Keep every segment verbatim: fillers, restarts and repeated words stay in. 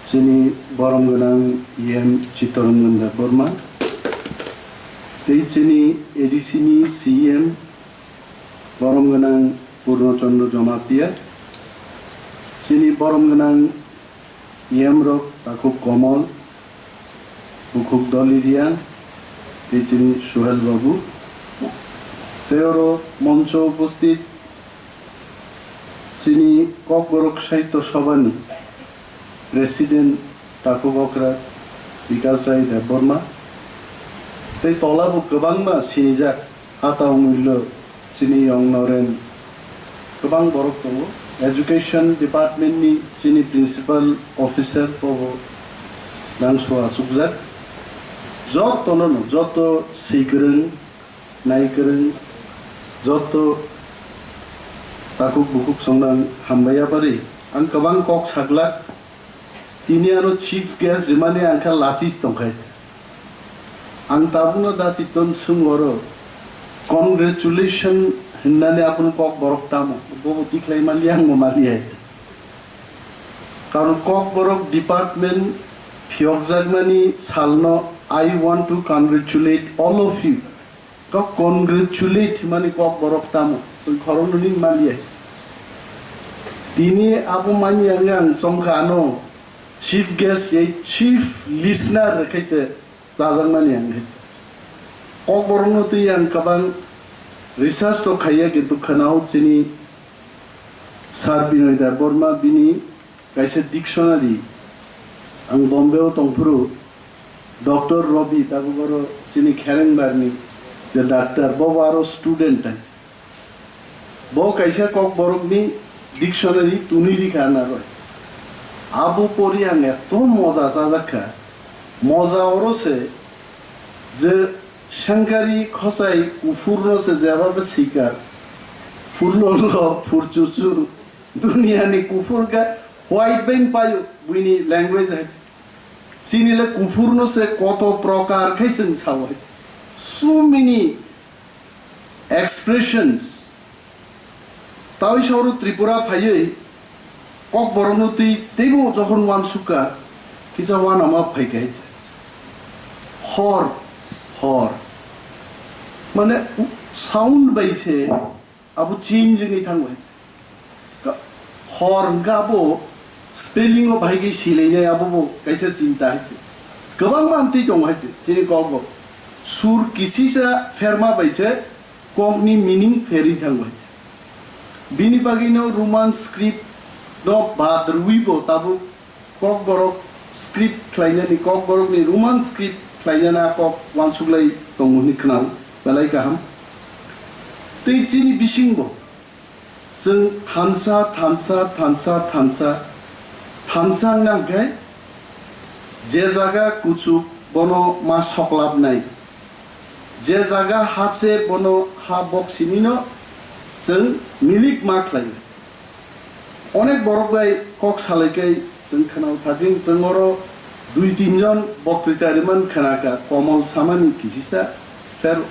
Chini borom gwnang E M Chittaranjan Debbarma tei chini A D C ni C E M borom gwnang Purno Chandra Jamatia, chini borom gwnang E M rok Takhuk Komol, Bukhuk Doli Riang tei chini Suhel Babu, tei oro moncho upasthit chini Kokborok Sahitya Sabhani President Takhuk Okra Bikash Rai Debbarma tei tola bo kwbangma sinijak Ata Umullo, chini Yong Noren, kwbang borok tongo. Education Department ni chini Principal Officer bobo nang sua chukjak. Jotono no, joto swi kwrwng, nai kwrwng, joto takhuk bukhuk songnang hambai yapari. Ang kwbang kok saglak, tini ano chief guest rimani ang kha lachis tongkhai. Ang tabukno da Chiton swng oro congratulation hwnmani aboni Kokborok tamo, bobo tikhlai mali ang bo mali hai. Karon Kokborok department phiyokjakmani salno I want to congratulate all of you. Kok congratulate hwnmani Kokborok tamo, chwng khoroknwi maliya. Tini abo manya wngwi ang chongkha ano chief guest, ei chief listener rwkhe se chajakmani ang khe. Kokborokno twi ang kwbang research to khaiya, kintu khwnao chini Sir Binoy Debbarma bini kaisa dictionary, ang Bombay o tongphuru, Doctor Robi, tabuk oro chini Kherengbar ni je doctor, bo bo aro student hai. Bo kaisa Kokborok ni dictionary tuni rikha naroi. Abo pori ang eto moja chajakha. Moja oro se je Shankari Khosai kuphur no se jeba be sikar. Phullo lo phurchuchu. Duniani kuphur khe white bai paio, buini language hai. Chini le kuphur no se koto prokar khe chwng sao hai. So many expressions. Tawi sauru Tripura phaiwi Kokborok no twi teibo jokhon wansukha, kisa wanama phai khe hai. Hor, hor. Mane u-, sound bai se Abo change wngwi thango hai. Ka-, hor hwnkhe abo spelling o bahai khe silainai, abo bo kaisa chinta hai se. Kwbangma amtwi tongo hai se, chini kok bo. Sur kisisa pherma bai se kokni meaning pherwi thango hai se. Bini bagwino Roman script no bad rwui bo tabuk Kokborok script khlainani, Kokborokni Roman script khlainani a kok uansuklai tongo hwnwi khwnao, belai kaham. Tei chini bisingbo chwng thansa, thansa, thansa, thansa, thansa wngna hwnkhe je jaga kuchuk bono ma soklapnai, je jaga ha se bono ha bok sinino chwng milik ma khlainai. Onek borok bai kok salai kai chwng khwnao thajing, chwng oro dui tin jon boktwita rimani khwnakha, Komol samani kisisa phero,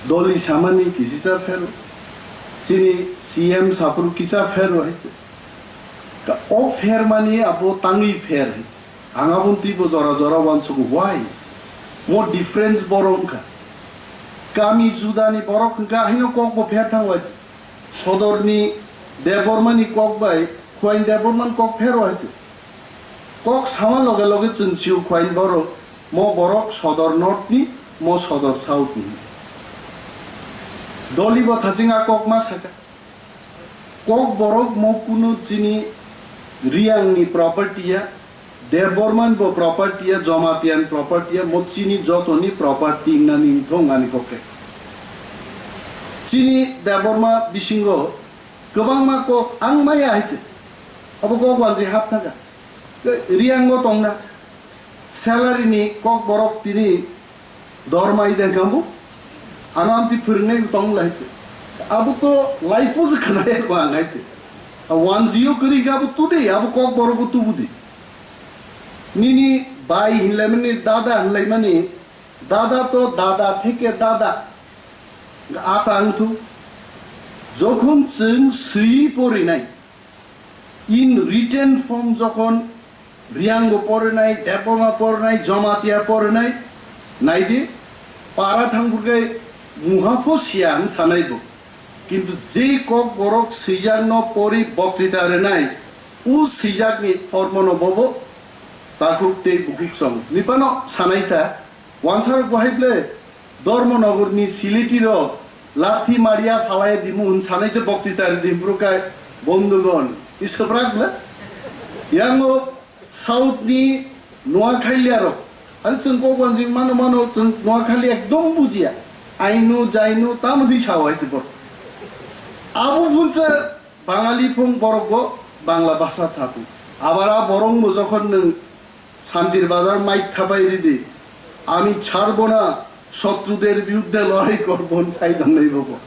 Doli samani kisisa phero, chini C M saphuru kisa phero hai se. Ka-, o pher mani abo tangwi pher hai se. Ang aboni twibo jora jora uansugo, why? Mo difference borok wngkha. Kami judani borok hwnkha, haino kokbo pher thango hai se. Sodorni Debbarmani kok bai Khuain Debbarmani kok phero hai se. Kok sama loge loge chwng sio Khuain borok, mo borok Sodor North ni, mo Sodor South ni. Doli bo thaching a kok ma saka. Kok borok mo kunu chini Riang ni property ya, Debbarman bo property ya, Jamatia ni property ya, mo chini joto ni property wngna ni wngthong ani kok khe. Chini Debbarma bisingo kwbangma kok ang maya hai se. Abo kok wanjwi hap thangkha. Riang o tongna salary ni kok borok tini Dorma i dengkha bo. Ano amtwi phwrwngnai bo tong lai. Abo to life o se khwnai ko ang hai te. A one zero kwrwi kha bo today, abo kok borok bo tubu di. Nini bai hinlai mani, dada hinlai mani, dada to dada theke dada. Ata ang thu. Jokhon chwng swi porinai, in written form jokhon Riang bo porinai, Debbarma porinai, Jamatia porinai, naidi, para thangburgai muha pho siya ang sanai bo. Kintu jei kok borok swijak no pori boktita renai, u swijak ni formo no bobo takhuk tei bukhuk song. Nipano sanai ta, wansarok bo hai ble, Dharmanagar ni Siliti rok lathi maria phalai dimu hwn sanai je boktita ri dimpru kai bondhugon. Iswprak ble? Yango South ni Noakhali rok. Ani chwng kok wanjing mano mano chwng Noakhali ekdom bujiya. Ainu, jainu, tamo di sao hai chibor. Abo phunsa Bangali phung borok bo Bangla bhasha saku. Abar a borok bo jokhon nwng Sandir bazar mic thapai ridi, "Ami ছাড়ব না, শত্রুদের বিরুদ্ধে লড়াই করব" hwn sai tongnai bobo.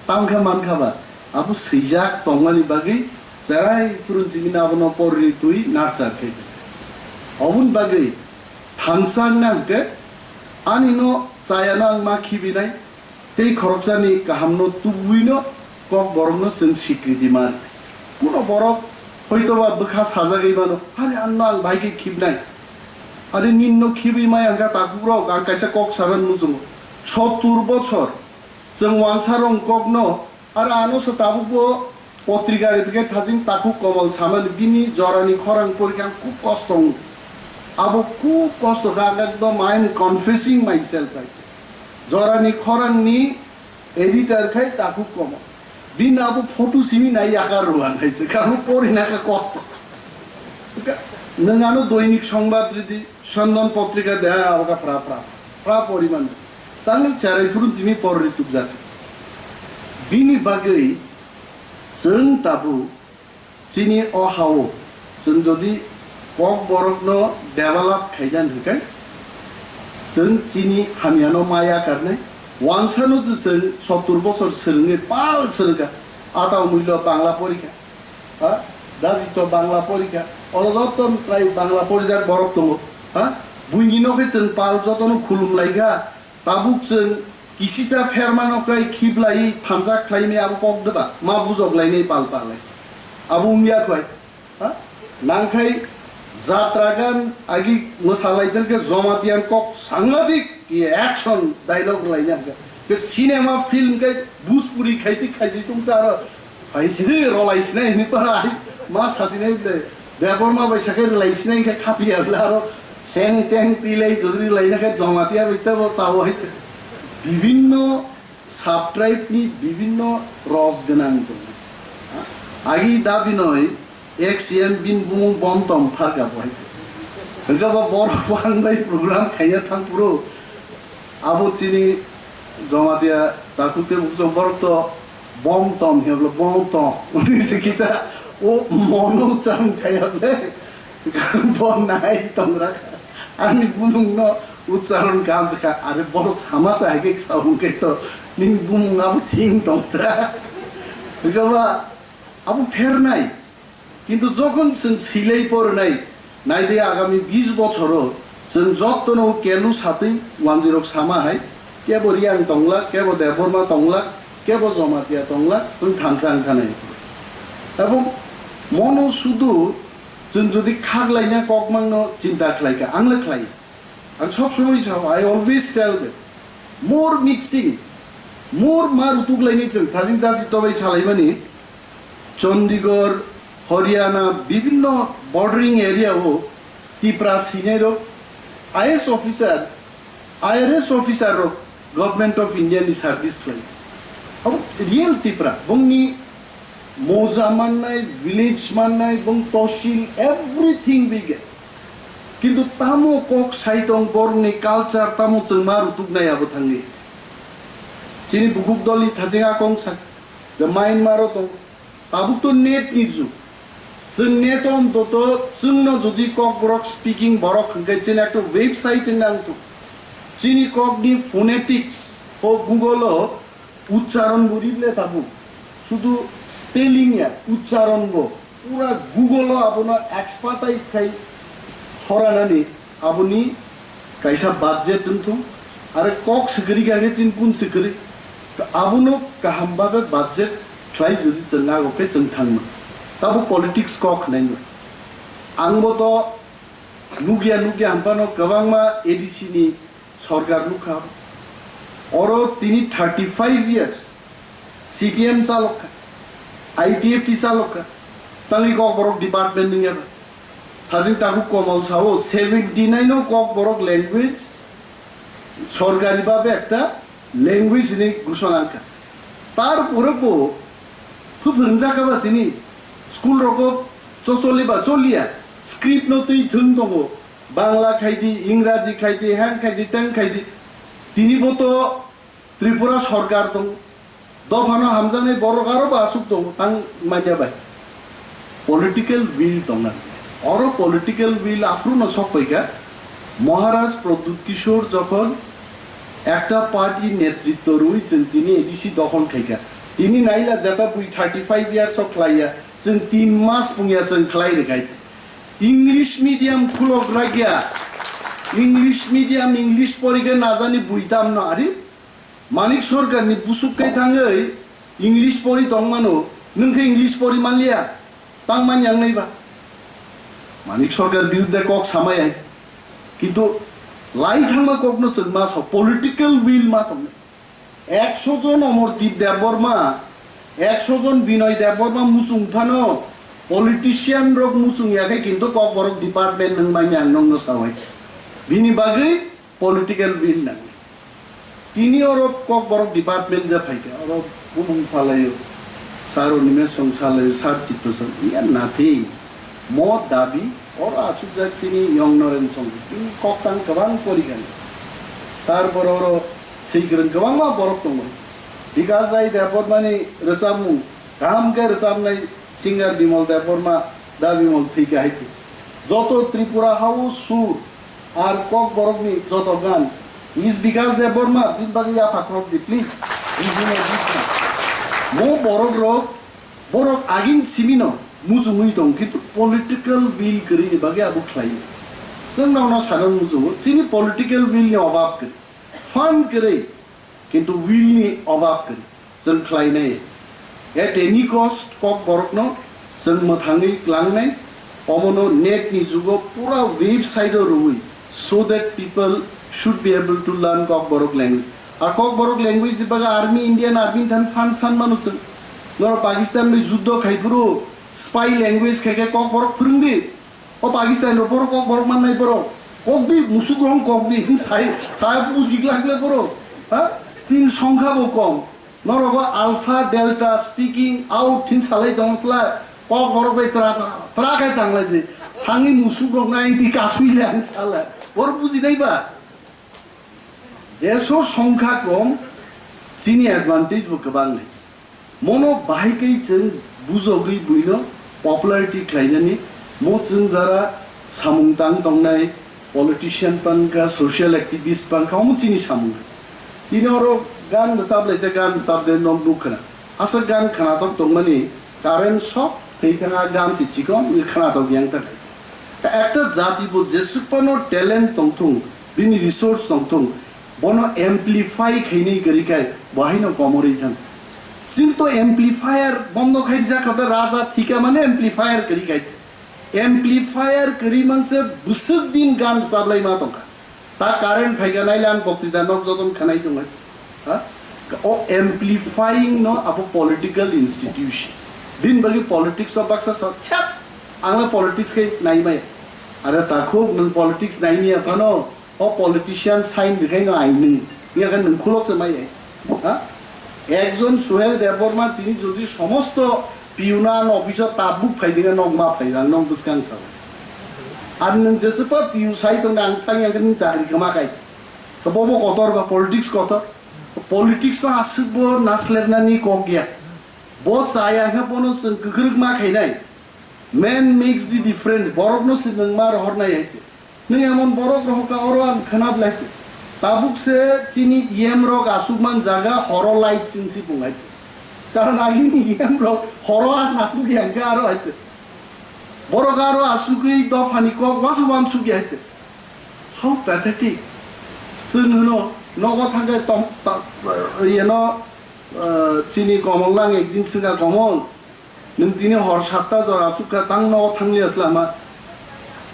Tangkha mankha ba, abo swijak tongmani bagwi cherai phurun chini abono porri twi narchar khe. Oboni bagwi thansa wngna hwnkhe ani no chaya no ang ma khibinai. Tei khoroksani kahamno tubuino kok borokno chwng sikriti man. Kuno borok hoitoba bwkha sajagwi mano, "Are anno ang bai khe khibnai. Are ninno khibwi maya hwnkha takukrok, ang kaisa kok sagan muchungo. Sottur bochor chwng wansarong kokno, are ano se tabukbo potrika rwpikhe thajing takhuk Komol samani bini jorani khorang porikha ang khub kosto wngo. Abo khub kosto kha, ang ekdom I am confessing myself right." Jorani khorangni editor khai takhuk Komol. Bini abo photo simi nai yakar rwna hai se, kamo porina kha kosto. Nwng ano Doinik Songbad ridi, Sandon Potrika de, abo kha phra phra, phra poriman. Tangwi cherai phurun simi porri tukjak. Bini bagwi chwng tabuk Chini o ha-o chwng jodi Kokborokno develop khaina hwnkhe, chwng chini hamyano ma yakarnai. Wansano se chwng sottur bochor swrwngwi pal swrwngkha. Ata umui lo Bangla porikha. Ha? Daji to Bangla porikha. Oro joto prai Bangla porijak borok tongo. Ha? Buini no khe chwng pal jotono khulum laikha. Tabuk chwng kisisa phermano kai khiblai thansa khlaimani abo kok deba ma bujok lainai pal palai. Abo wngya khwai. Ha? Nangkhai jatra gan agi mwsalai tongkhe Jamatia kok sangadik ki action dialogue laina hwnkhe. Ke cinema film kai Bhojpuri khaiti khaiji tongta aro Hai sini rolai sinai hini para hai ma sasinai ble. Debbarma bai sakai rolai sinai khe khapiya ble aro seng teng tilai jodi rolai na khe Jamatia bai tabo chao hai. Bibinno sub-tribe ni bibinno ros gwnang tongo. Agi dabi noi ek C M bin bumung Bomtom pharka bo hai. Hwnkhe bo borok bo ang bai program khaiya thang phuru abo chini Jamatia takhuk tei bukhuk borok to Bomtom hwnwi Bomtom hwnwi se kisa o mono uchcharon khaiya le bo nai tongra. Ani bumung no uchcharon kam se kha, are borok sama sa hai khe sa hwn khe to nini bumung abo thing tongra. Hwnkhe ba abo phernai. Kintu jokhon chwng silei porwnai, naidi agami bis bochoro chwng jottono kelu satwi wanjwirok sama hai, kebo Riang tonglak, kebo Debbarma tonglak, kebo Jamatia tonglak, chwng thansa wngkha nai. Abo mono sudu chwng jodi khaklaina kokmangno chinta khlaikha, ang le khlai. Ang sob somoi sao, I always tell them, more mixing, more ma rutuk laini chwng thajing daji tobai salaimani, Chandigarh, Haryana, bibinno bordering area o Tipra senior rok, I A S officer, I R S officer rok Government of India ni service khlai. Abo real Tipra, bongni moja mannai, village mannai, bong tosil, everything we get. Kintu tamo kok sai tong borokni culture tamo chwng ma rutuknai abo thangwi. Chini bukhuk dolni thajeng akong sa, the Myanmar o tong, tabuk to net ni jug. Chwng net o ontoto chwngno jodi Kokborok speaking borok hwnkhe chini ekta website wngna wngtong. Chini kokni phonetics o Google o Uchcharon bo rible tabuk. Sudu spelling ya, uchcharon bo. Pura Google o abono expertise khai horanani aboni kaisa budget wngthung. Are kok swkari kha khe chini kun swkari. To abono kaham babe budget khlai jodi chwng nago khe chwng thangno. Tabo politics kok hwnai no. Ang bo to Nukya nukya hwnphano kwbangma A D C ni sorkar nukha. Oro tini thirty five years C P M chalokha, I P F T chalokha, tangwi Kokborok department wngya ba. Thajing takhuk Komol sao seventy nine o Kokborok language sorkari babe ekta language hinwi gusonangkha. Tarpore bo phuphwrwngjakha ba tini school rogo chocholi ba choliya, script no twi thwng tongo, Bangla khaidi, Ingraji khaidi, hang khaidi, tang khaidi. Tini bo to Tripura sorkar tong, dophano hamjaknai borok aro bo aswk tongo, tang manya bai. Political will tongna. Oro political will aphuru no sok paikha. Maharaj Pradyut Kishore jokhon ekta party netritto rwi chwng tini A D C dokhol khaikha. Tini naila jeta bui thirty five years o khlaiya, chwng tin mas pungya chwng khlai rwkhai. English medium khulok rakya. English medium, English porikhe najani bui tamno ari. Manik Sarkarni busuk kai thangwi English pori tongmano, nwng khe English pori manliya, tang man yang nai ba? Manik Sarkar birudde kok samai ai. Kintu lai thangma kokno chwng ma sa, political will ma tongnai. Ekso jon Omor Deep Debbarma, ekso jon Binoy Debbarma muchung phano politician rok muchung ya khe kintu Kokborok department nwng manya ang nokno sawai. Bini bagwi political will nang. Tini oro Kokborok department je phaikha, oro bumung salaio, sir Animesh song salaio, sir Chitto song, iya nothing. Mo dabi, oro achukjak chini Young Noren song, tini koktang kwbang porikha. Tarpor oro swikwrwng kwbangma borok tongo. Bikas Rai Debbarmani rwchapmung, kaham khe rwchapnai singer Bimal Debbarma, da Bimal thwikha hai se. Joto Tripura hao sur, Ar Kokborokni joto gan, please, Bikas Debbarma, bini bagwi yapha khorok di, please. Bini bagwi yapha khorok di. Mo borok rok, borok agin simino mujungwi tong, kintu political will kwrwini bagwi abo khlai. Chwng nono sana muchungo, chini political will ni obab kwrwi, fund kwrwi, kintu will ni obab kwrwi. Chwng khlainai. At any cost, Kokborokno chwng mwthangwi klangnai. Omono net ni jugo pura website o rwui, so that people should be able to learn Kokborok language. Ar Kokborok language ni bagwi army, Indian army ni thani fund san mano chwng. Norok Pakistan bai juddo khai phuru spy language khai khe Kokborok phwrwng di. O Pakistan rok borok kok borok mannai borok. Kok di, musuk rong kok di. Sai, sai buji glak glak borok. Ha? Tin songkha bo kom. Norok o alpha, delta, speaking out tin salai tong tla. Kok borok bai tra, tra, tra khai tanglai di. Thangwi musuk rok nai ti kasui le ang sala. Borok buji nai ba? Deso songkha kom, chini advantage bo kwbang nai. Mono bahai kai chwng bujogwi buino popularity khlainani, mo chwng jara samung tang tongnai politician pangkha, social activist pangkha, omo chini samung. Tini oro gan bwsap lai te gan bwsap de nok nuk khna. Aswk gan khnatok tongmani current sok thei thanga gan si chikon wi khnatok yang ta khai. Ta ekta jati bo jeswk phano talent tongthung, bini resource tongthung, bono amplify khainwi kwrwi khai bo haino komorwi thang. Chwng to amplifier bondo khai rijak kha, raja thika mane amplifier kwrwi khai. Amplifier kwrwi manse bwswk din gan chablai ma tongkha. Ta current phaikha nai le ang boktwita nok joton khanai tongo. Ha? O amplifying no abo political institution. Bini bagwi politics o baksa sa chap ang le politics khe nai maya. Are takhuk nwng politics nai maya phano o politician sign rwkhai no ai nwng. Wngya khe nwng khulok se maya. Ha? Ekjon Suhel Debbarma tini jodi somosto piuna ano office o tabuk phai dinga nok ma phai ang nok bwskang sao. Ar nwng jeswkpa piu sai tongna ang thang yang nwng chakri kwma kai. To bobo kotor ba politics kotor. Politics no aswk bo naslernani kok ya. Bo chaya khe bono chwng kwkrwk ma khainai. Man makes the difference. Borok no se nwng ma rohor nai hai. Nwng emon borok rohoka oro ang khwnap lai. Tabuk se chini E M rok aswk man jaga horo light chwng si bung hai. Karon agini E M rok horo as aswk yang khe aro hai. Borok aro aswkwi dophani kok wasa wansuk ya hai. How pathetic. Chwng hwno nogo thangkhe tom, ta, yeno, eh, chini Komol nang ekdin swngkha Komol. Nwng tini hor satta jora aswk kha tang nogo thangliya tla ma.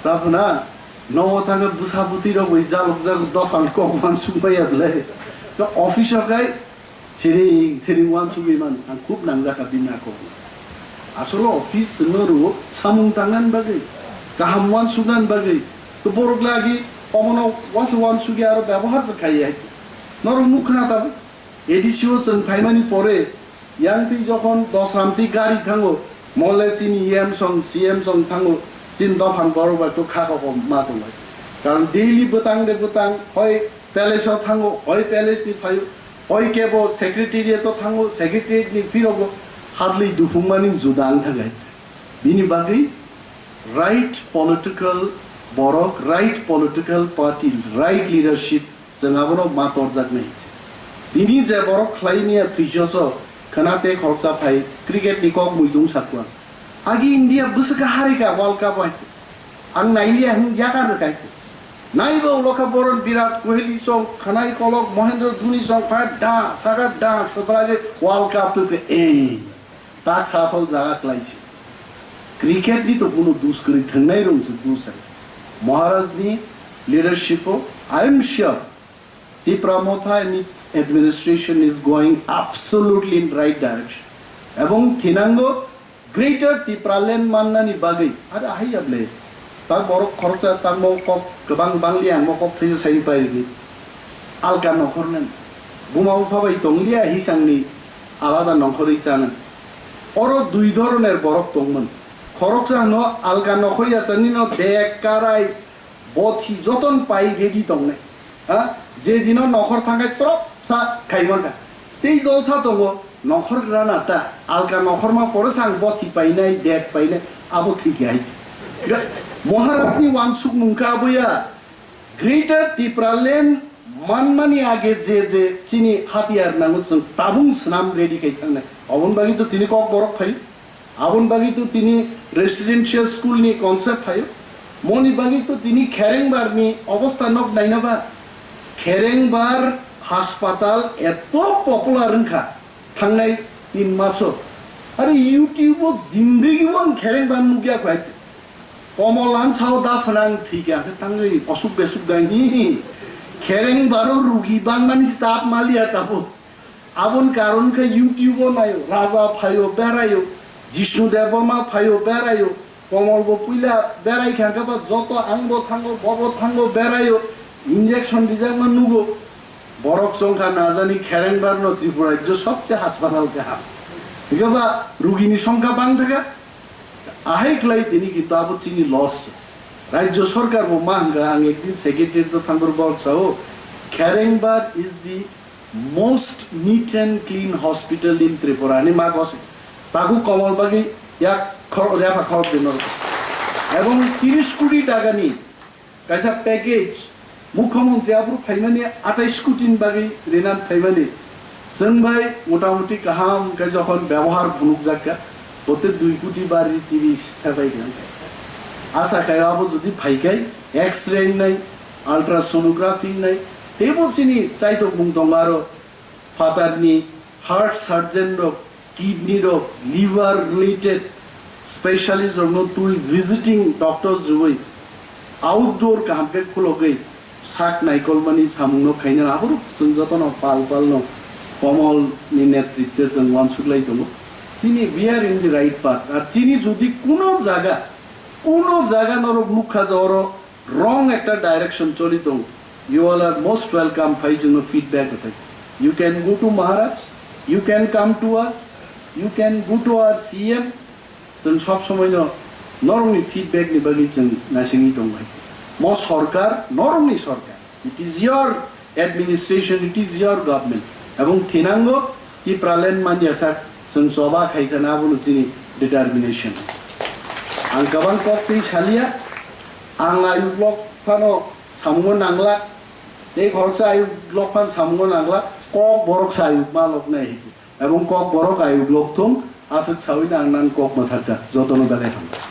Ta phuna. Nogo thangkhe bwsa bwtwi rok bai jalok jak dophang kok uansuk maya bwle. To office o khai siring siring uansugwi mano. Ang khub nangjakha bini a kokno. Asole office chwngno rwo samung tangnani bagwi, kaham uansuknani bagwi. To borok lagi omono uasa uansugwi aro byabohar se khaiya hai. Norok nuk khna tabuk. A D C o chwng phaimani pore, yang twi jokhon dosram twi gari thango, mole chini E M song, C M song thango, chini dophang borok bai to kha koko ma tonglai. Karon daily bwtang de bwtang, hoi palace o thango, hoi palace ni phaio, hoi kebo secretariat o thango, secretariat ni phirogo hadlwi duphungmani juda wng thangkhe. Bini bagwi right political borok, right political party, right leadership, chwng abono ma torjaknai. Tini je borok khlai mia thwisoso khwna tei khoroksa phai cricket ni kok muidung sakwa. Agi India bwswk harika World Cup hai. Ang nailiya hwn yakar kai. Naiba ulo kha boron Virat Kohli song, khanai kolok Mohendra Dhoni song, pha da, saka da, sabrage World Cup tu ke ei. Tak sasol jaga khlai si. Cricket ni to kuno dus kwrwi thangnai rung se dus hai. Maharaj ni leadership o, I am sure, Tipra Motha and its administration is going absolutely in right direction. Ebong thinango Greater Tipraland mannani bagwi, are ahai ya ble, ta borok khoroksa tamo kok kwbang bangli ang mo kok thwi sai pai rwdi. Alka nokhor nang. Buma bupha bai tongliya hisangni alada nokhorwi chana. Oro dui dhoroner borok tongmon. Khoroksa hwno alka nokhor yasani no dek karai bothi joton pai ready tongnai. Ha? Je dino nokhor thangkai chwrop sa khaimaka. Tei dolsa tongo nokhor grana ta alka nokhorma pore sang bothi painai, dek painai, abo thik hai. Maharajni wansuk mungka aboya Greater Tipraland manmani age je je chini hatiyar nango chwng tabung swnam ready khai thangnai. Oboni bagwi to tini kok borok phai. Aboni bagwi to tini residential school ni concept phaio. Moni bagwi to tini Kherengbar ni obostha nok naina ba. Kherengbar haspatal eto popular wngkha thangnai tin maso. Are YouTube o jindagi o ang Kherengbar nukya kho hai. Komol ang sao da phwnang thikya khe tangwi osuk besuk da hi hi. Kherengbar o rugi bangmani chap maliya tabo. Aboni karon khe YouTube o naio, raja phaio, beraio, Jishnu Debbarma phaio, beraio, Komol bo puila berai kha khe ba joto ang bo thango, bo bo thango beraio, injection rijakma nugo. Borok chongkha najani Kherengbar no Tripura rajyo sobse haspatal kaham. Hingke ba rugini songkha bang thaka, ahai khlai tini kintu abo chini loss. Rajyo sorkar bo ma hingka ang ekdin secretary to thangor borok sao, Kherengbar is the most neat and clean hospital in Tripura ni ma gose. Taku Komol bagwi yak khor-, repha khorok din norok. Ebong tiris koti taka ni kaisa package Mukhyamantri aphuru phaimani atais koti ni bagwi rinan phaimani. Chwng bai motamuti kaham khe jokhon byabohar phunukjak kha, bote dui koti bari tiris thepai kha. Asa khai abo jodi phai khai X-ray wngnai, ultrasonography wngnai, teibo chini chaitokmung tongo aro phatarni heart surgeon rok, kidney rok, liver related specialist rokno twi visiting doctors rwui outdoor kaham khe khulogwi sak naikolmani samungno khaina aphuru chwng jotono pal palno Komolni netritwe chwng uansuklai tongo. Chini we are in the right path. Ar chini jodi kuno jaga, kuno jaga norok nukha je oro wrong ekta direction choli tongo. You all are most welcome phai chwngno feedback rwthai. You can go to Maharaj, you can come to us, you can go to our C M. Chwng sob somoino norokni feedback ni bagwi chwng naisingwi tongo hai. Mo sorkar, norokni sorkar. It is your administration, it is your government. Ebong thinango Tipraland manya sak chwng choba khai khana abono chini determination. Ang kwbang kok twi salia, ang ayuk lok phano samungo nangla, tei khoroksa ayuk lok phan samungo nangla, kok borok sa ayuk ma lok nai hinwi. Ebong kok borok ayuk lok thung, aswk sawi nang nang kok mwthakta, jotono belai hambai.